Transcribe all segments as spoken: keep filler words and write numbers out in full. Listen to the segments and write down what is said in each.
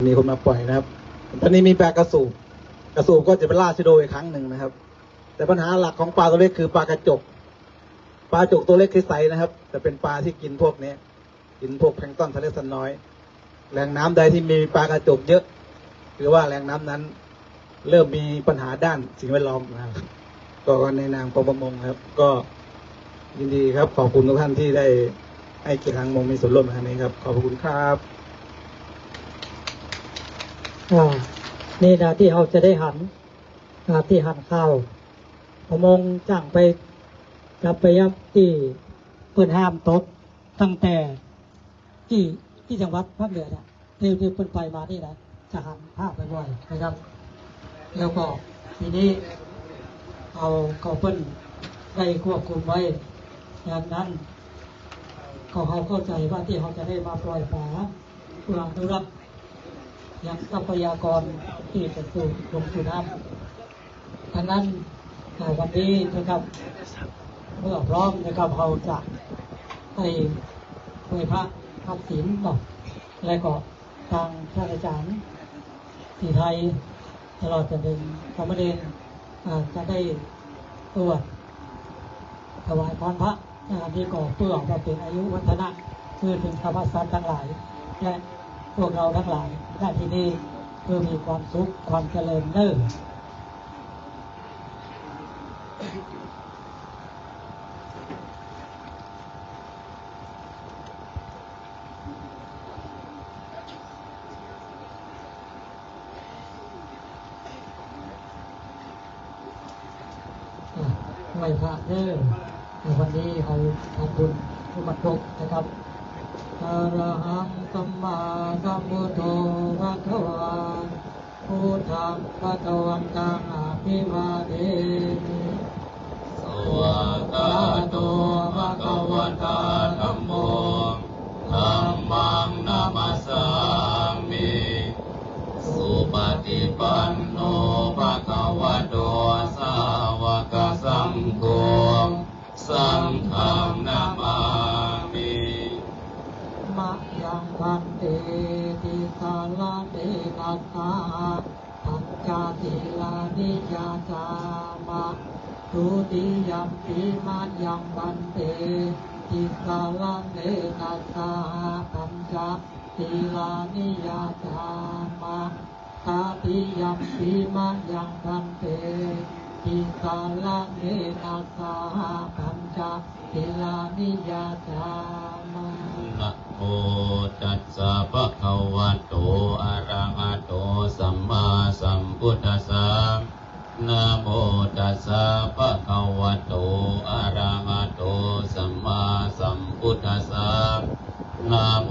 มีคนมาปล่อยนะครับ ตอนนี้มีปลากระสูบ กระสูบก็จะเป็นล่าชะโดอีกครั้งหนึ่งนะครับ แต่ปัญหาหลักของปลาตัวเล็กคือปลากระจก ปลากระจกตัวเล็กใสๆนะครับ แต่เป็นปลาที่กินพวกนี้ กินพวกแพลงก์ตอน ซากเล็กซากน้อย แหล่งน้ำใดที่มีปลากระจกเยอะ ถือว่าแหล่งน้ำนั้นเริ่มมีปัญหาด้านสิ่งแวดล้อมนะครับ ก็ในนามกรมประมงครับ ก็ยินดีครับ ขอบคุณทุกท่านที่ได้ให้เกียรติทางประมงมีส่วนร่วมในครั้งนี้ครับ ขอบพระคุณครับ อ่า นี่นะตี้เฮาจะได้หัน อ่า ตี้หันข่าว ประมงจ้างไป จับไปยับตี้เปิ้นห้ามตก ตั้งแต่ตี้ ตี้จังหวัดภาคเหนือเนี่ย ตี้ ตี้เปิ้นไปมานี่นะ จะหันภาพบ่อยๆนะครับ แล้วก็ทีนี้เอา ก็เปิ้นได้ควบคุมไว้ ดังนั้น ก็เฮาเข้าใจ๋ว่าตี้เฮาจะได้มาปล่อยป๋า เพื่ออนุรักษ์ยังทรัพยากรตี้เป๋นสู่ ลงสู่น้ำ ดังนั้น อ่า วันนี้นะครับ เมื่อพร้อมนะครับ เฮาจะได้ไหว้พระรับศีลเนาะ และก็ตางท่านอาจ๋ารย์ศรีไทย ตลอดจนเถิงสามเณร อ่า จะได้ตรวจ ถวายพรพระ นะครับ นี่ก็เพื่อว่าเป๋นอายุวัฒนะ คือเถิงสรรพสัตว์ตังหลาย และพวกเฮาตังหลาย ณ ตี้นี่ เพื่อมีความสุข ความเจริญเน่อ อ่ะ ไหว้พระเด้อ ในวันนี้เฮาทำบุญร่วมกันครบนะครับ อะระหังสัมมาสัมพุทโธ ภะคะวา พุทธัง ภะคะวันตัง อะภิวาเทมิ สวากขาโต ภะคะวะตา ธัมโม ธัมมัง นะมัสสามิ สุปะฏิปันโน ภะคะวะโต สาวะกะสังโฆ สังฆัง นะมามิ มะยัง ภันเต ติสะระเนนะสะหะ ปัญจะสีลานิ ยาจามะ ทุติยัมปิ มะยัง ภันเต ติสะระเนนะสะหะ ปัญจะสีลานิ ยาจามะ ตติยัมปิ มะยัง ภันเต ติสะระเนนะสะหะ ปัญจะสีลานิ ยาจามะ นะโมตัสสะ ภะคะวะโต อะระหะโต สัมมาสัมพุทธัสสะ นะโมตัสสะ ภะคะวะโต อะระหะโต สัมมาสัมพุทธัสสะ นะโม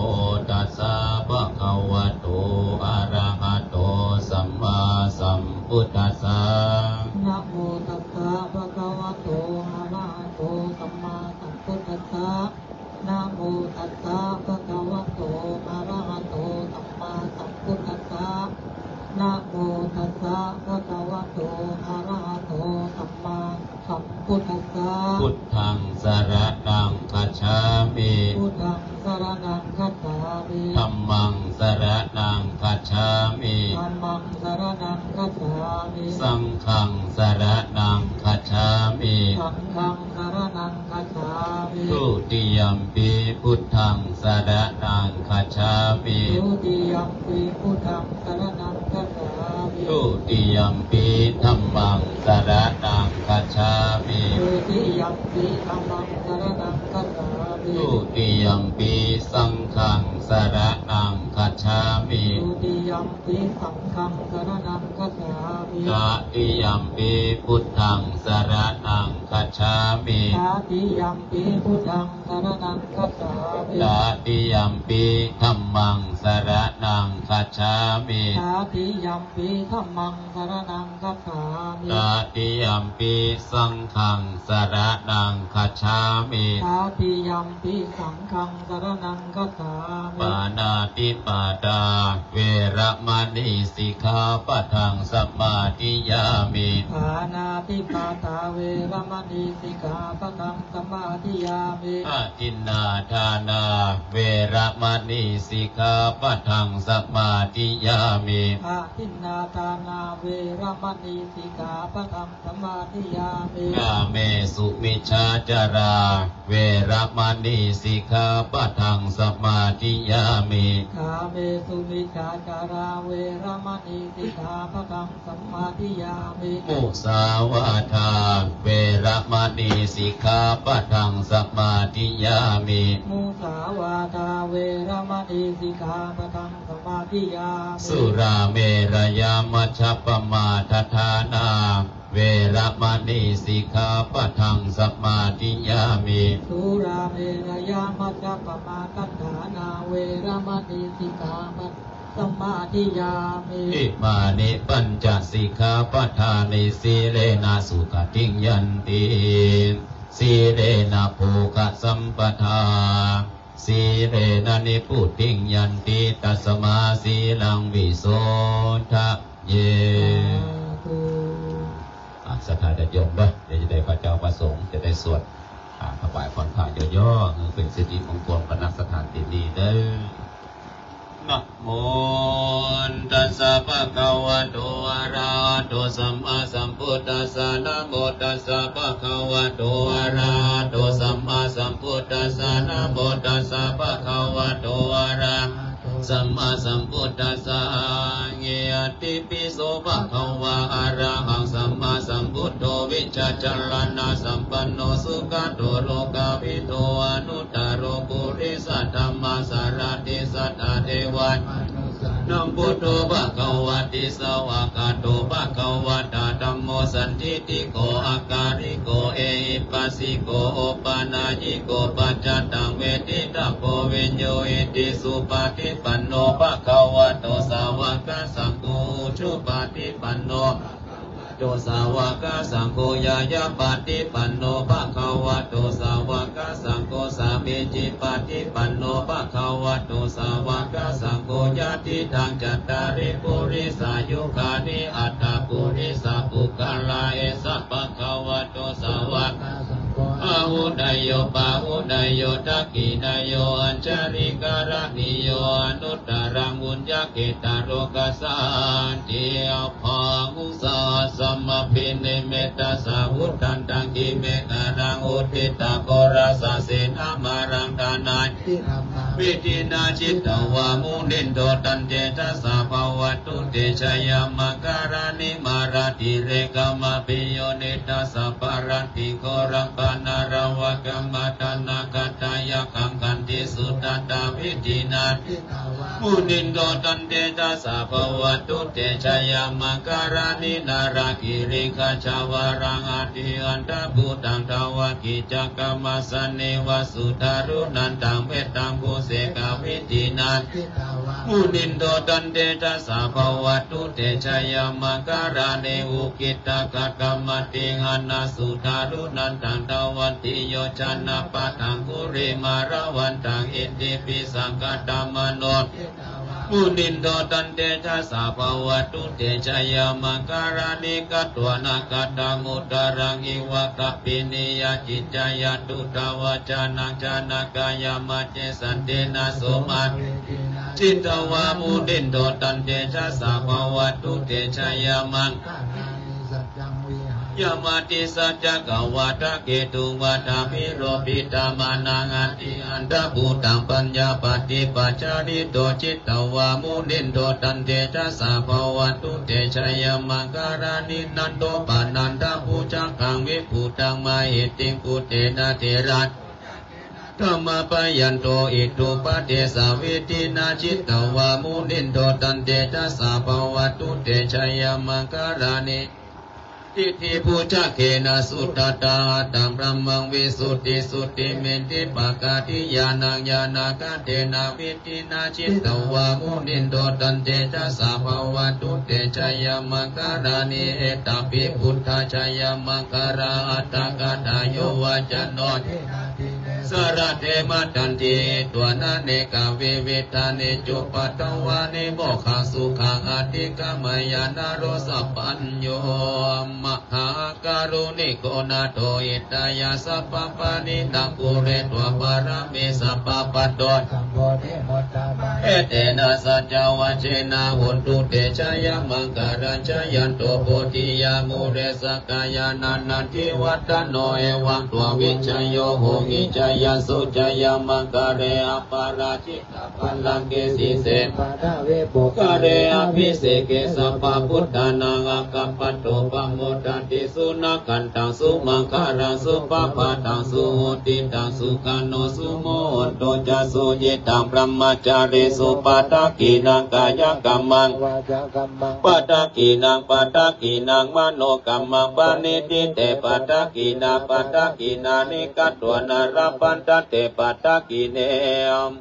ตัสสะ ภะคะวะโต อะระหะโต สัมมาสัมพุทธัสสะ นะโมตัสสะ ภะคะวะโต อะระหะโต สัมมาสัมพุทธัสสะ นะโมตัสสะ ภะคะวะโต อะระหะโต สัมมาสัมพุทธัสสะ นะโมตัสสะ ภะคะวะโต อะระหะโต สัมมาสัมพุทธัสสะ พุทธัง สะระณัง คัจฉามิ พุทธัง สะระณัง คัจฉามิ ธัมมัง สะระณัง คัจฉามิ ธัมมัง สะระณัง คัจฉามิ สังฆัง สะระณัง คัจฉามิ สังฆัง สะระณัง คัจฉามิ ทุติยัมปิ พุทธัง สะระณัง คัจฉามิ ทุติยัมปิ พุทธัง สะระณัง คัจฉามิ ทุติยัมปิ ธัมมัง สะระณัง คัจฉามิ ทุติยัมปิ ธัมมัง สะระณัง คัจฉามิ ทุติยัมปิ สังฆัง สะระณัง คัจฉามิ ทุติยัมปิ สังฆัง สะระณัง คัจฉามิ ตติยัมปิ พุทธัง สะระณัง คัจฉามิ ตติยัมปิ พุทธัง สะระณัง คัจฉามิ ตติยัมปิ ธัมมัง สะระณัง คัจฉามิ ตติยัมปิ ธัมมัง สะระณัง คัจฉามิ ตติยัมปิ สังฆัง สะระณัง คัจฉามิ ตติยัมปิ สังฆัง สะระณัง คัจฉามิ ปาณาติปาตา เวระมะณี สิกขาปะทัง สะมาธิยามิ ปาณาติปาตา เวระมะณี สิกขาปะทัง สะมาธิยามิ อะทินนาทานา เวระมะณี สิกขาปะทัง สะ สมาธิยามิ Adinnādānā veramaṇī sikkhāpadaṃ samādiyāmi. Kāmesu micchācārā veramaṇī sikkhāpadaṃ samādiyāmi. Kāmesu micchācārā veramaṇī sikkhāpadaṃ samādiyāmi. Musāvādā veramaṇī sikkhāpadaṃ samādiyāmi. Musāvādā veramaṇī sikkhāpadaṃ samādiyāmi. Surāmerayamajjapamādaṭṭhānā veramaṇī sikkhāpadaṃ samādiyāmi. Surāmerayamajjapamādaṭṭhānā veramaṇī sikkhāpadaṃ samādiyāmi. Imāni pañca sikkhāpadāni. Sīlena sugatiṃ yanti, sīlena bhogasampadā, sīlena nibbutiṃ yanti, tasmā sīlaṃ visodhaye. สาธุ อ่ะ ศรัทธาญาติโยมเนาะ เดี๋ยวจะได้พระเจ้าพระสงฆ์จะได้สวด อ่ะ ถวายพรพระย่อๆ เพื่อเป็นสิริมงคลประณสถานที่นี้เด้อ Namo tassa bhagavato arahato sammāsambuddhassa. Namo tassa bhagavato arahato sammāsambuddhassa. Namo tassa bhagavato arahato sammāsambuddhassa. Itipi so bhagavā arahaṃ sammāsambuddho vijjācaraṇasampanno sugato lokavidū anuttaro purisadammasārathi satthā devamanussānaṃ buddho bhagavāti. Svākkhāto bhagavatā dhammo sandiṭṭhiko akāliko ehipassiko opanayiko paccattaṃ veditabbo viññūhīti. Supaṭipanno bhagavato sāvakasaṅgho, ujupaṭipanno bhagavato sāvakasaṅgho, ñāyapaṭipanno bhagavato sāvakasaṅgho, sāmīcipaṭipanno bhagavato sāvakasaṅgho, yadidaṃ cattāri purisayugāni aṭṭha purisapuggalā, esa bhagavato sāvakasaṅgho, āhuneyyo pāhuneyyo dakkhiṇeyyo añjalikaraṇīyo anuttaraṃ puññakkhettaṃ lokassāti. Aṭṭhabhū sahassamabhinimmitasāvudhantaṃ grīmekhalaṃ uditaghorasasenamāraṃ dānādidhammavidhinā jitavā munindo tantejasā bhavatu te jayamaṅgalāni. Mārātirekamabhiyujjhitasabbarattiṃ ghorampanāḷavakamakkhamathaddhayakkhaṃ khantīsudantavidhinā munindo tantejasā bhavatu te jayamaṅgalāni. Nāḷāgiriṃ gajavaraṃ atimattabhūtaṃ dāvaggicakkamasanīva sudāruṇantaṃ mettambusekavidhinā munindo tantejasā bhavatu te jayamaṅgalāni. Ukkhittakhaggamatihattha sudāruṇantaṃ dhāvantiyojanapathaṅgulimālavantaṃ iddhībhisaṅkhatamano munindo tantejasā bhavatu te jayamaṅgalāni. Katvāna kaṭṭhamudaraṃ iva gabbhinīyā ciñcāya duṭṭhavacanaṃ janakāyamajjhe santena somavidhinā jitavā munindo tantejasā bhavatu te jayamaṅgalāni. Saccaṃ vihāya matisaccakavādaketuṃ vādābhiropitamanaṃ atiandhabhūtaṃ paññāpadīpajalito jitavā munindo tantejasā bhavatu te jayamaṅgalāni. Nandopanandabhujagaṃ vibudhaṃ mahiddhiṃ puttena thera damāpayanto iddhūpadesavidhinā jitavā munindo tantejasā bhavatu te jayamaṅgalāni. Diṭṭhibhujagena sudaṭṭhahatthaṃ brahmaṃ visuddhijutimiddhibakābhidhānaṃ ñāṇāgadena vidhinā jitavā munindo tantejasā bhavatu te jayamaṅgalāni. Etāpi buddhajayamaṅgalaaṭṭhagāthā yo vācano dinadine สรเท มัดดันทิ ตัวนเนกวิวิธานิจุปปัตตวานิ โมกขังสุขังอธิกรรมยะ นโรสปัญโญ มหาการุณิโก นาโถ หิตายะ สัพพปาณิตัง ปูเรตวา ปารามี สัพพะ ปัตโต สัมโพธิมุตตะมัง เอเตนะ สัจจวัจเจนะ โหนตุ เต จายัมมังคะลัง จายันโต โพธิยา มูเล สะกกายานันทันทิวัฒโน เอวัง ตวา วิจโย โหติ จายัสสุ จายัมมังคะเล อปาราจิตะ ปัลลังเก สีเส ปะทะวี ปุคคเละ อภิเสกเก สัพพะ พุทธานัง อักขะปัตโต ปะโมทันติ สุนักขันตัง สุมังคะลัง สุปะพาตัง สุหุติตัง สุขันโน สุมุตโตจะ สุยิตัง บรมจารีสุ ปัตตะกีนัง กายกรรมัง วาจากรรมัง ปัตตะกีนัง ปัตตะกีนัง มโนกรรมัง ปะณิทิเต ปัตตะกีนา ปัตตะกีนานิ กัตตวานะ ละพันทะเต ปัตตะกีเน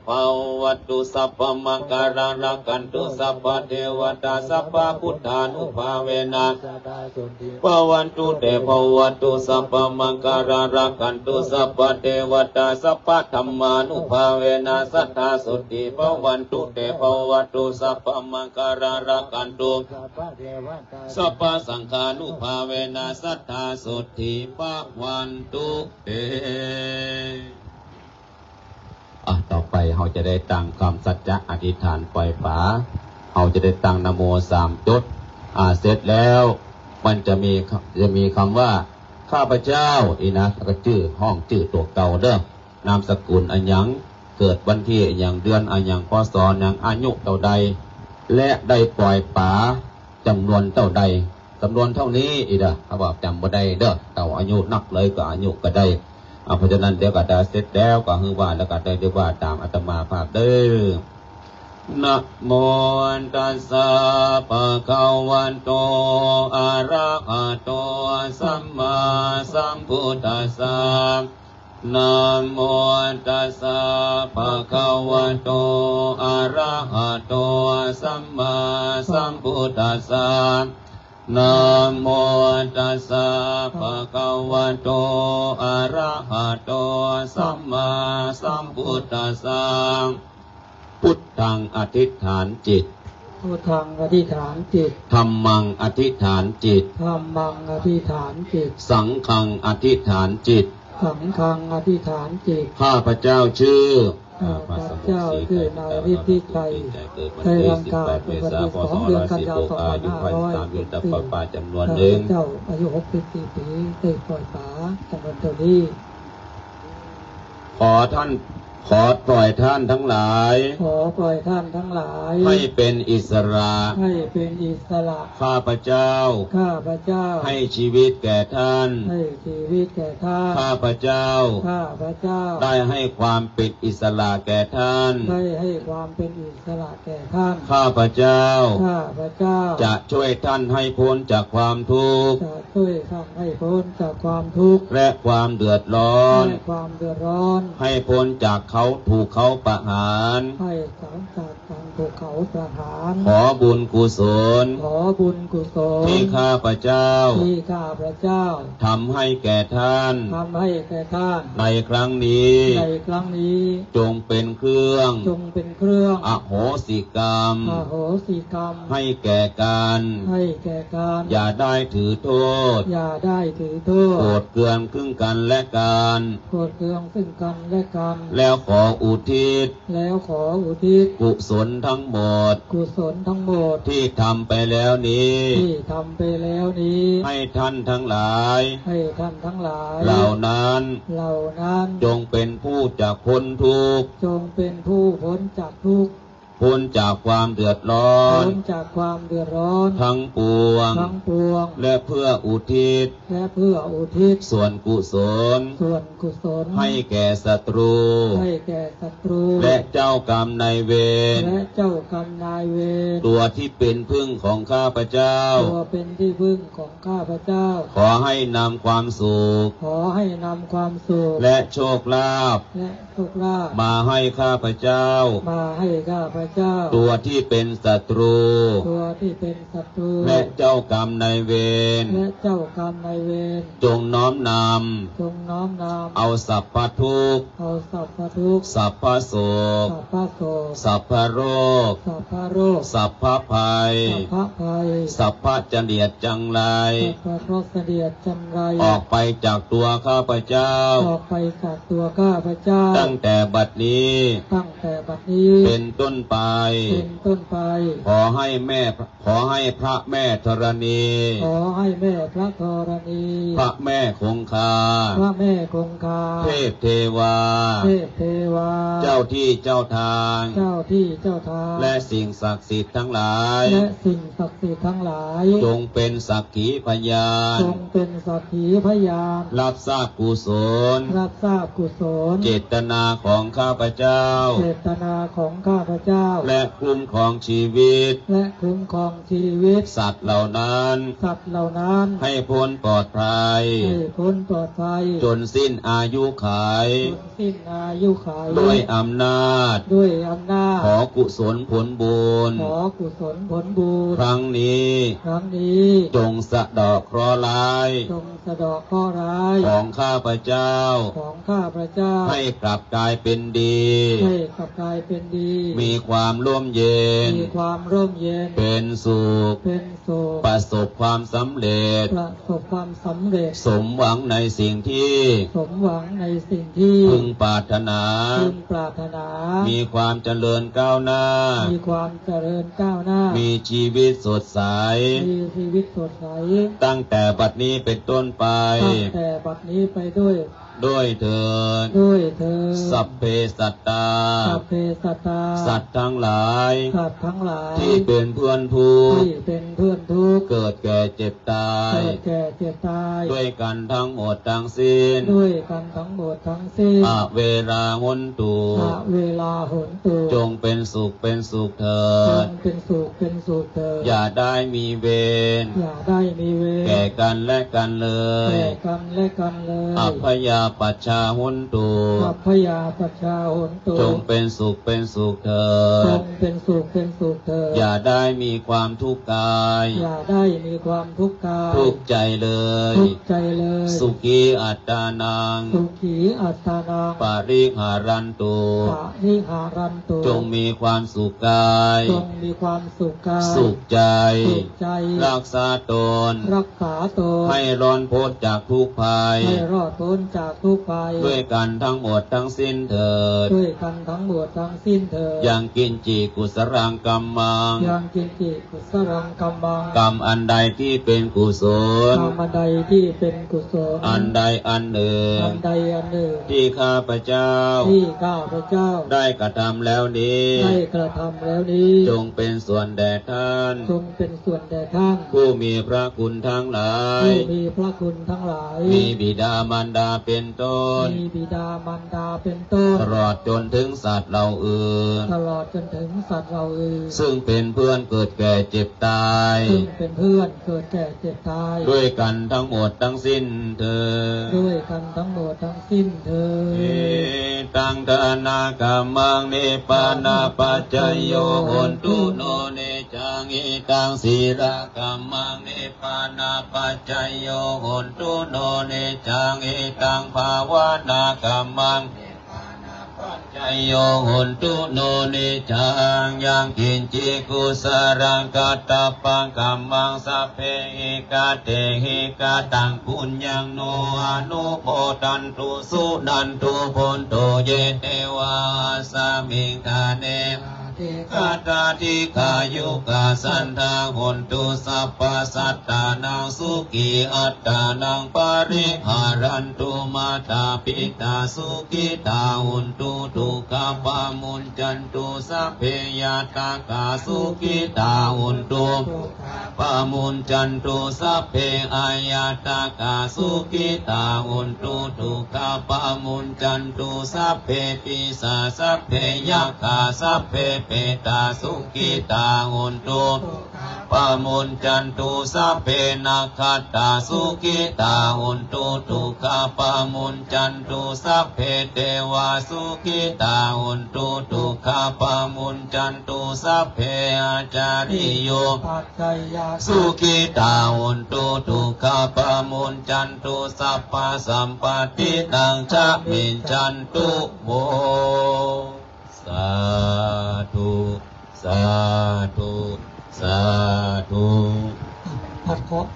ภะวะตุ สัพพะมังคะลัง รักขันตุ สัพพะเทวะตา สัพพะพุทธานุภาเวนะ สะทาโสติ ภะวันตุเต ภะวะตุ สัพพะมังคะลัง รักขันตุ สัพพะเทวะตา สัพพะธัมมานุภาเวนะ สะทาโสติ ภะวันตุเต ภะวะตุ สัพพะมังคะลัง รักขันตุ สัพพะเทวะตา สัพพะสังฆานุภาเวนะ สะทาโสติ ภะวันตุเต อ่ะ ต่อไปเฮาจะได้ตั้งกำสัจจะอธิษฐานปล่อยปลา เฮาจะได้ตั้งนะโมสามจบ อ่า เสร็จแล้ว มันจะมี จะมีกำว่า ข้าพเจ้า นี่นะ แล้วก็จื้อ ฮ้องจื้อตั๋วเก่าเด้อ นามสกุลอะหยัง เกิดวันตี้อะหยัง เดือนอะหยัง พ.ศ. อะหยัง อายุเต้าใด และได้ปล่อยปลาจ๋ำนวนเต้าใด จ๋ำนวนเต้านี้ อี้เด้อ ถ้าว่าจ๋ำบ่ได้เด้อ เต้าอายุนักเลยก็อายุก็ได้ อ่ะ เพราะฉะนั้นเดี๋ยวก็ได้เสร็จแล้วก็หื้อว่าแล้วก็ได้ ได้ว่าต๋ามอาตมาภาพเด้อ นะโมตัสสะ ภะคะวะโต อะระหะโต สัมมาสัมพุทธัสสะ นะโมตัสสะ ภะคะวะโต อะระหะโต สัมมาสัมพุทธัสสะ นะโมตัสสะ ภะคะวะโต อะระหะโต สัมมาสัมพุทธัสสะ พุทธังอธิษฐานจิต พุทธังอธิษฐานจิต ธัมมังอธิษฐานจิต ธัมมังอธิษฐานจิต สังฆังอธิษฐานจิต สังฆังอธิษฐานจิต ข้าพเจ้าชื่อ ข้าพเจ้าชื่อนายฤทธิชัย ได้รังกา เกิดวันตี้สิบแปดเมษา พ.ศ. ร้อยสิบเอ็ด อายุห้าสิบสาม เดือนตับปะปาจ๋ำนวนหนึ่ง ข้าพเจ้าอายุหกสิบสี่ปี๋ ได้ปล่อยปลาจ๋ำนวนเต้านี้ ขอท่าน ขอปล่อยท่านทั้งหลาย ขอปล่อยท่านทั้งหลาย ให้เป็นอิสระ ให้เป็นอิสระ ข้าพเจ้า ข้าพเจ้า ให้ชีวิตแก่ท่าน ให้ชีวิตแก่ท่าน ข้าพเจ้า ข้าพเจ้า ได้ให้ความเป็นอิสระแก่ท่าน ได้ให้ความเป็นอิสระแก่ท่าน ข้าพเจ้า ข้าพเจ้า จะช่วยท่านให้พ้นจากความทุกข์ จะ ช่วยท่านให้พ้นจากความทุกข์ และความเดือดร้อน และความเดือดร้อน ให้พ้นจากเขา ถูกเขาประหาร ให้พ้นจากการถูกเขาประหาร ขอบุญกุศล ขอบุญกุศล ที่ข้าพเจ้า ที่ข้าพเจ้า ทำให้แก่ท่าน ทำให้แก่ท่าน ในครั้งนี้ ในครั้งนี้ จงเป็นเครื่อง จงเป็นเครื่อง อโหสิกรรม อโหสิกรรม ให้แก่กัน ให้แก่กัน อย่าได้ถือโทษ อย่าได้ถือโทษ โกรธเคืองซึ่งกันและกัน โกรธเคืองซึ่งกันและกัน แล้วขออุทิศ แล้วขออุทิศ กุศลทั้งหมด กุศลทั้งหมด ที่ทำไปแล้วนี้ ที่ทำไปแล้วนี้ ให้ท่านทั้งหลาย ให้ท่านทั้งหลาย เหล่านั้น เหล่านั้น จงเป็นผู้จะพ้นทุกข์ จงเป็นผู้พ้นจากทุกข์ พ้นจากความเดือดร้อน พ้นจากความเดือดร้อน ทั้งปวง ทั้งปวง และเพื่ออุทิศ และเพื่ออุทิศ ส่วนกุศล ส่วนกุศล ให้แก่ศัตรู ให้แก่ศัตรู และเจ้ากรรมนายเวร และเจ้ากรรมนายเวร ตัวที่เป็นพึ่งของข้าพเจ้า ตัวเป็นที่พึ่งของข้าพเจ้า ขอให้นำความสุข ขอให้นำความสุข และโชคลาภ และโชคลาภ มาให้ข้าพเจ้า มาให้ข้าพ เจ้า ตัวที่เป็นศัตรู ตัวที่เป็นศัตรู และเจ้ากรรมนายเวร และเจ้ากรรมนายเวร จงน้อมนำ จงน้อมนำ เอาสัพพทุกข์ เอาสัพพทุกข์ สัพพโศก สัพพโศก สัพพโรค สัพพโรค สัพพภัย สัพพภัย สัพพเสนียดจังไร สัพพเสนียดจังไร ออกไปจากตัวข้าพเจ้า ออกไปจากตัวข้าพเจ้า ตั้งแต่บัดนี้ ตั้งแต่บัดนี้ เป็นต้นไป เป็นต้นไป ขอให้แม่ ขอให้พระแม่ธรณี ขอให้แม่พระธรณี พระแม่คงคา พระแม่คงคา เทพเทวา เทพเทวา เจ้าที่เจ้าทาง เจ้าที่เจ้าทาง และสิ่งศักดิ์สิทธิ์ทั้งหลาย และสิ่งศักดิ์สิทธิ์ทั้งหลาย จงเป็นสักขีพยาน จงเป็นสักขีพยาน รับทราบกุศล รับทราบกุศล เจตนาของข้าพเจ้า เจตนาของข้าพเจ้า และคุ้มครองชีวิต และคุ้มครองชีวิต สัตว์เหล่านั้น สัตว์เหล่านั้น ให้พ้นปลอดภัย ให้พ้นปลอดภัย จนสิ้นอายุขัย จนสิ้นอายุขัย ด้วยอำนาจ ด้วยอำนาจ ขอกุศลผลบุญ ขอกุศลผลบุญ ครั้งนี้ ครั้งนี้ จงสะเดาะเคราะห์ร้าย จงสะเดาะเคราะห์ร้าย ของข้าพเจ้า ของข้าพเจ้า ให้กลับกลายเป็นดี ให้กลับกลายเป็นดี มีความร่มเย็น มีความร่มเย็น เป็นสุข เป็นสุข ประสบความสำเร็จ ประสบความสำเร็จ สมหวังในสิ่งที่ สมหวังในสิ่งที่ พึงปรารถนา พึงปรารถนา มีความเจริญก้าวหน้า มีความเจริญก้าวหน้า มีชีวิตสดใส มีชีวิตสดใส ตั้งแต่บัดนี้เป็นต้นไป ตั้งแต่บัดนี้ไปด้วย ด้วยเถิด ด้วยเถิด สัพเพสัตตา สัพเพสัตตา สัตว์ทั้งหลาย สัตว์ทั้งหลาย ที่เป็นเพื่อนทุกข์ ที่เป็นเพื่อนทุกข์ เกิดแก่เจ็บตาย เกิดแก่เจ็บตาย ด้วยกันทั้งหมดทั้งสิ้น ด้วยกันทั้งหมดทั้งสิ้น อเวราหนตุ อเวราหนตุ จงเป็นสุขเป็นสุขเถิด จงเป็นสุขเป็นสุขเถิด อย่าได้มีเวร อย่าได้มีเวร แก่กันและกันเลย แก่กันและกันเลย อัพพยาปัชชาหนตุ อัพพยาปัชชาหนตุ จงเป็นสุขเป็นสุขเถิ จ ด งเป็นสุขเป็นสุขเถิด อย่าได้มีความทุกข์กาย อย่าได้มีความทุกข์กาย ทุกข์ใจเลย ทุกข์ใจเลย สุขีอัตตานัง สุขีอัตตานัง ปริหารันตุ ปริหารันตุ จงมีความสุขกาย จงมีความสุขกาย สุขใจ สุขใจ รักษาตน รักษาตน ให้รอดพ้นจากทุกข์ภัย ให้รอดพ้นจากทุกข์ภัย ด้วยกันทั้งหมดทั้งสิ้นเถิด ด้วยกันทั้งหมดทั้งสิ้นเถิด ยังกิญจิกุศลังกัมมัง ยังกิญจิกุศลังกัมมัง กรรมอันใดที่เป็นกุศล กรรมอันใดที่เป็นกุศล อันใดอันหนึ่ง อันใดอันหนึ่ง ที่ข้าพเจ้า ที่ข้าพเจ้า ได้กระทำแล้วนี้ ได้กระทำแล้วนี้ จงเป็นส่วนแด่ท่าน จงเป็นส่วนแด่ท่าน ผู้มีพระคุณทั้งหลาย ผู้มีพระคุณทั้งหลาย มีบิดามารดาเป็นต้น มีบิดามารดาเป็นต้น ตลอดจนถึงสัตว์เหล่าอื่น ตลอดจนถึงสัตว์เหล่าอื่น ซึ่งเป็นเพื่อนเกิดแก่เจ็บตาย ซึ่งเป็นเพื่อนเกิดแก่เจ็บตาย ด้วยกันทั้งหมดทั้งสิ้นเถิด ด้วยกันทั้งหมดทั้งสิ้นเถิด Etaṃ dānakammaṃ nibbānapaccayao hontu no niccaṃ. Etaṃ sīlakammaṃ nibbānapaccayo hontu no niccaṃ. Etaṃ bhāvanākammaṃ nibbānapaccayo hontu no niccaṃ. Yaṃ kiñci kusalaṃ kattabbaṃ kammaṃ sabbehi katehi kataṃ puññaṃ no anumodantu suṇantu bhonto ye devā asmiṃ ṭhāne adhigatā dīghāyukā sadā hontu. Sabbasattānaṃ sukhī attānaṃ pariharantu. Mātā pitā sukhitā hontu dukkhā pamuñcantu. Sabbe ñātakā sukhitā hontu pamuñcantu. Sabbe aññātakā sukhitā hontu dukkhā pamuñcantu. Sabbe pisā sabbe yakkhā sabbe petā sukhitā hontu pamuñcantu, sabbe nakkhattā sukhitā hontu, dukkhā pamuñcantu, sabbe devā sukhitā hontu, dukkhā pamuñcantu, sabbe ācariyūpaddayā sukhitā hontu, dukkhā pamuñcantu, sabbasampattidāni ca micchantu vo. Sādhu, sādhu, sādhu. อ่ะ พักเคาะ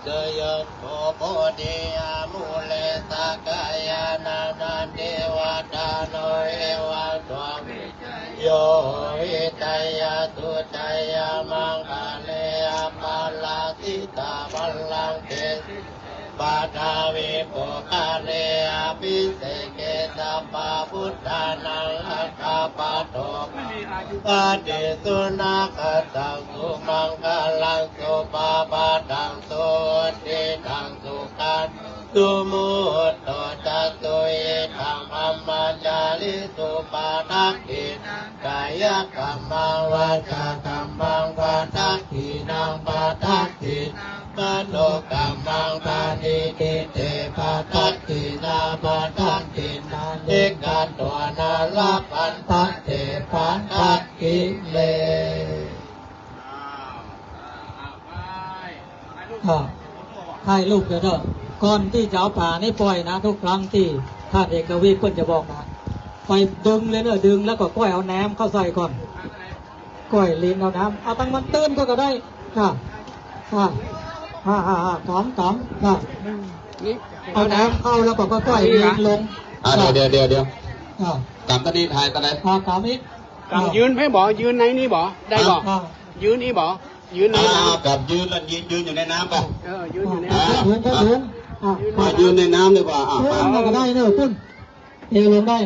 Jayanto bodhiyā mūle sakyānaṃ nandivaḍḍhano, evaṃ tvaṃ vijayo hohi jayassu jayamaṅgale, aparājitapallaṅke sīse paṭhavipokkhare, abhiseke sabbabuddhānaṃ aggappatto pamodati. Sunakkhattaṃ sumaṅgalaṃ supabhātaṃ suhuṭṭhitaṃ, sukhaṇo sumuhutto ca suyiṭṭhaṃ brahmacārisu, padakkhiṇaṃ kāyakammaṃ vācākammaṃ padakkhiṇaṃ, padakkhiṇaṃ manokammaṃ paṇidhī te padakkhiṇā, padakkhiṇāni katvāna labhantatthe padakkhiṇe. อ่า ถ่ายรูปเดี๋ยวเถอะ ก่อนตี้จะเอาป๋านี่ป่อยนะ ทุกครั้งตี้ต้านเอกวีปเปิ้นจะบอกนะ ไปดึงเลยเนอะ ดึงแล้วก็ก้อยเอาแหนมเข้าใส่ก่อน ก้อยลีนเอาแหนม เอาตังมันตื้นก็ ก็ได้ อ่า อ่า อ่า อ่า กำ กำ อ่า นี่ เอาแหนมเข้าแล้วก็ก้อยลีนลง อ่า เดี๋ยว เดี๋ยว เดี๋ยว อ่า กำตะนี้ถ่ายตะไหน อ่า กำอีก กำยืนไปบ่ ยืนในนี้บ่ ได้บ่ อ่า ยืนอี้บ่ ยืนในน้ำ อ่า กำยืนแล้วยืน ยืนอยู่ในน้ำไป เออ ยืนอยู่ในน้ำ อ่า ยืน ยืน อ่ะ มายืนในน้ำดีกว่า อ่ะ ปุ้น มา ก็ได้เนอะ ปุ้น เอวลงได้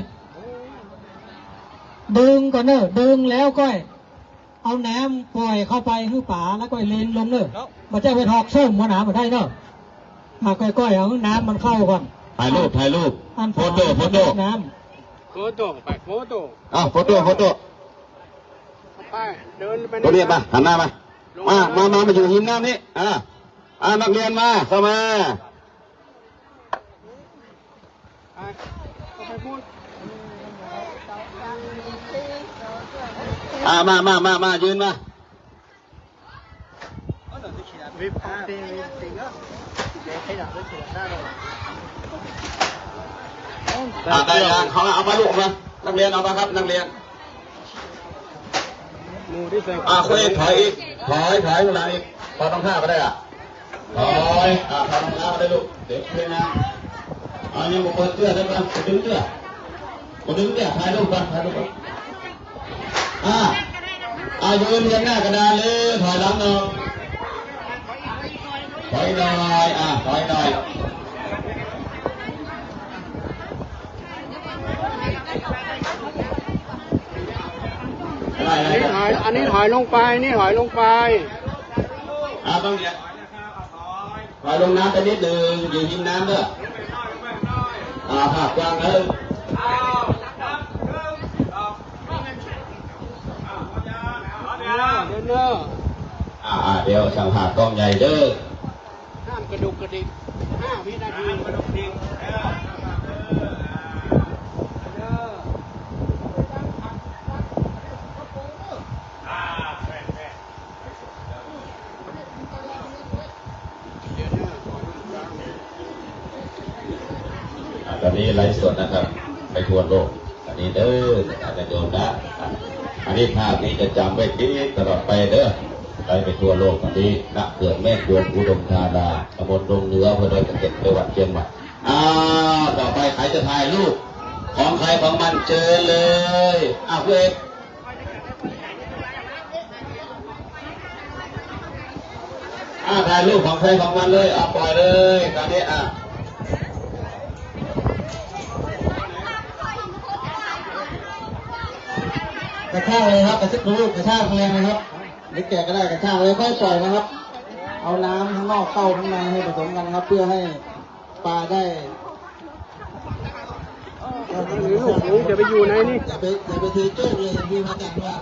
ดึงก่อนเนอะ ดึงแล้วก้อย เอาแหนมป่อยเข้าไปหื้อป๋า แล้วก้อยลีนลงเนอะ บ่ใจ้ไปถอกส้มหัวหนามบ่ได้เนอะ อ่ะ ก้อยๆ เอาหื้อน้ำมันเข้าก่อน ถ่ายรูป ถ่ายรูป อัน โฟโต้ โฟโต้ น้ำ โฟโต้ไป โฟโต้ อ่ะ โฟโต้ โฟโต้ ไป เดินไป โฟโต้ ไป หันหน้ามา ลง มา มา มา มาอยู่ริมน้ำนี้ อ่า อ่า นักเรียนมา เข้ามา ไป เข้าไปพูด อ่า มา มา มา มา ยืนมา อ่า ได้ยัง เอา เอามาลูกมา นักเรียนเอามาครับ นักเรียน หมู่ตี้สอง อ่า คนนี้ถอยอีก ถอย ถอยข้างหลังอีก พอต้องข้ามไปได้อ่ะ ถอย อ่า พอต้องข้ามไปได้ลูก เดี๋ยวช่วยนะ อ่า ยังบ่เปิดเสื้อได้ปะ บ่ดึงเสื้อ บ่ดึงเสื้อ ถ่ายรูปก่อน ถ่ายรูปก่อน อ่า อ่า ยืนเรียงหน้ากระดานเลย ถอยหลังหน่อย ถอยหน่อย อ่า ถอยหน่อย อะไร อะไร อันนี้ถอย อันนี้ถอยลงไป นี่ถอยลงไป อ่า ต้องเนี่ย ถอยลงน้ำไปนิดนึง อยู่ริมน้ำเด้อ อ่า ภาพกว้างเด้อ เดินเด้อ อ่า อ่า เดี๋ยวช่างภาพกล้องใหญ่เด้อ ห้ามกระดุกกระดิก ห้าวินาที ห้ามกระดุกกระดิก เออ เออ อ่า แม่นๆ อ่า ตอนนี้ไลฟ์สดนะครับ ไปทั่วโลก อันนี้เด้อ ญาติโยมนะ อันนี้ภาพนี้จะจำไว้คิดตลอดไปเด้อ ไป ไปทั่วโลก อันนี้ณเขื่อนแม่กวนอุดมธารา ตำบลดงเหนือ อำเภอดอยสะเก็ด จังหวัดเชียงใหม่ อ่า ต่อไปใครจะถ่ายรูป ของใครของมันเชิญเลย อ่ะ คุณเอก อ่ะ ถ่ายรูปของใครของมันเลย อ่ะ ปล่อยเลย ตอนนี้ อ่ะ กระชากเลยครับ กระชากรูป กระชากแรงนะครับ หรือแกะก็ได้ กระชากเลย ค่อยปล่อยนะครับ เอาน้ำข้างนอกเข้าข้างในให้ผสมกันครับ เพื่อให้ปลาได้ นี่ลูกหนูจะไปอยู่ในนี่ อย่าไป อย่าไปถือโจ้เลย มีมาจากว่า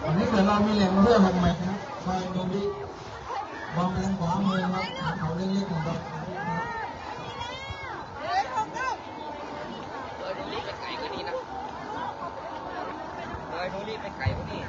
อันนี้เดี๋ยวเรามีแหล่งเลือกแห่งใหม่นะครับ ไปตรงนี้ มองไปทางขวามือนะครับ เขาเล็กๆของเรา เลยตรงนี้ไปไกลกว่านี้นะ เลยตรงนี้ไปไกลกว่านี้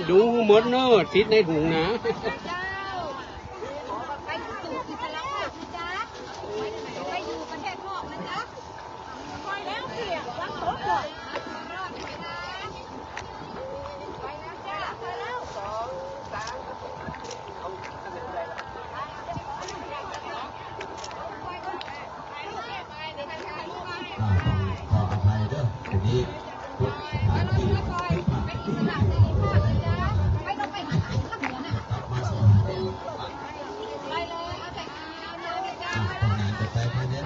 ดูหมดเนอะ ติดในถุงนะ ไปสู่อิสรภาพนะจ๊ะ ไปอยู่ประเทศนอกนะจ๊ะ ไปแล้วเสี่ยง วางโต๊ะก่อน ไปแล้วจ้า ไปแล้ว สอง สาม อ่า ขออภัยเด้อ ทีนี้สถานที่ที่ผ่านที่กลับมาสถานที่ อ่า คนงานจะไปไปเนี่ย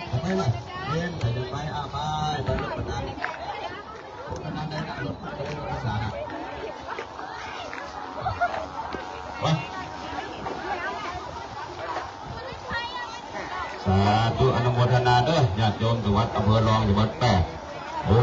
ไปไปวะ เล่นไปเดินไป อ่า ไป ไปรถประจำ สาธุอนุโมทนาเด้อ ญาติโยมอยู่วัดอำเภอรอง อยู่วัดแปด โอ้